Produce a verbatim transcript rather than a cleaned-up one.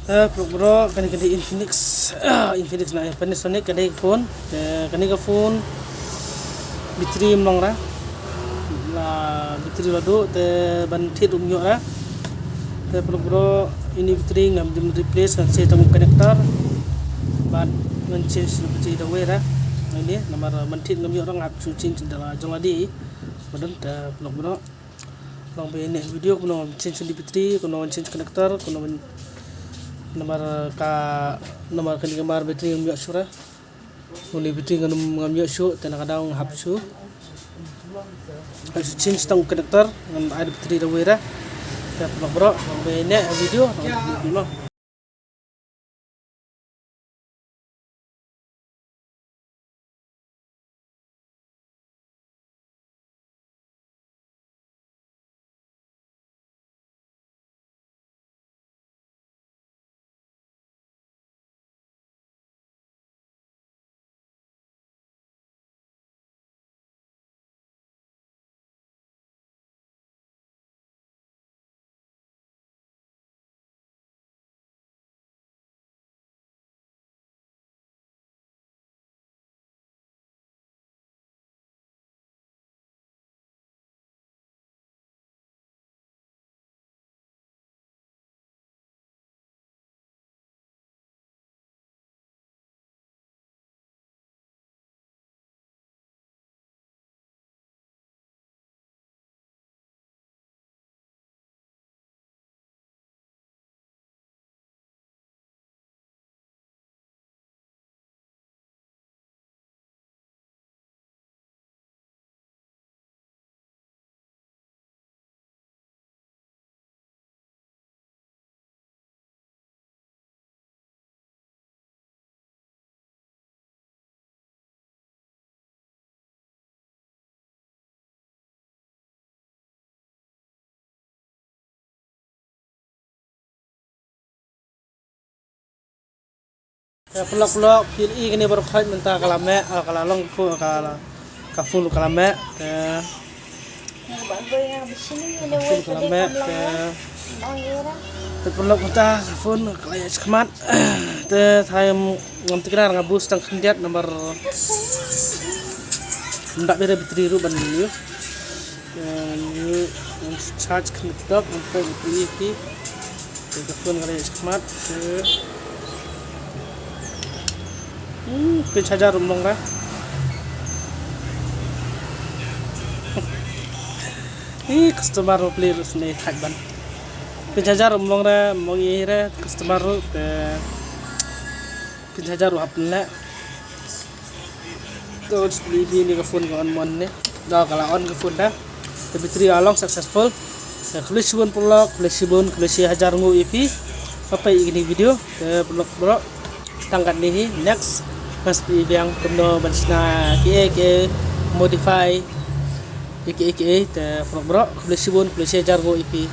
Te paralok bro, kane ka dei Infinix, Infinix na Panasonic ka dei ka phone. Te kane ka phone battery ym long re. La battery la duh te ban thied ruh ym ïoh re. Te paralok bro, ine battery ngam ju replace, ngan shim tang connector. Bad ngan change battery da wei re. Ine namar ban thied ngam ïoh re, nga hap shu change da la jong lade. Bad te paralok bro, long ba ïa ine video kumno ban change ine battery, kumno ban change connector, kumno ban, namar ka, namar kane ka mar battery ngam ïoh shuh re. Une battery ngam, ngam ïoh shuh, te na ka daw nga hap shu, hap shu change tang connector, ngan ai battery da wei re. Te paralok bro, long ba ïa ine video, long ba ïa ine video. Te paralok, paralok, phi ïohi kane baroh khoit mynta ka la meh, ah, ka la long ka phone, ka la, ka phone ka la meh. Te ka phone ka la meh, te, te paralok mynta ka phone ka la ïaid shakhmat. Te tharai ngam tip, nga boost tang khyndiat namar ym dap ïa ka battery ruh ban ïoh. Te ngan charge khyndiat, ngan poi ïa phi. Te ka phone ka la ïaid shakhmat. Te, hmm, pynchajar ym long re. Ih, customer ruh plie ruh sngewthuh ban pynchajar ym long re, ym long ei re, customer ruh te pynchajar ruh hap leh. To, sbli hi ne ka phone ka on mon ne. Da ka la on ka phone da. Te battery la long successful. Te khublei shibun paralok, khublei shibun, khublei shi hajar nguh ïa phi ba peit ïa kine video. Te paralok, paralok, tang katne hi, next ngan sa plie biang kumno ban shna kiei kiei, modify ïa kiei kiei. Te paralok, paralok, khublei shibun, khublei shi hajar nguh ïa phi.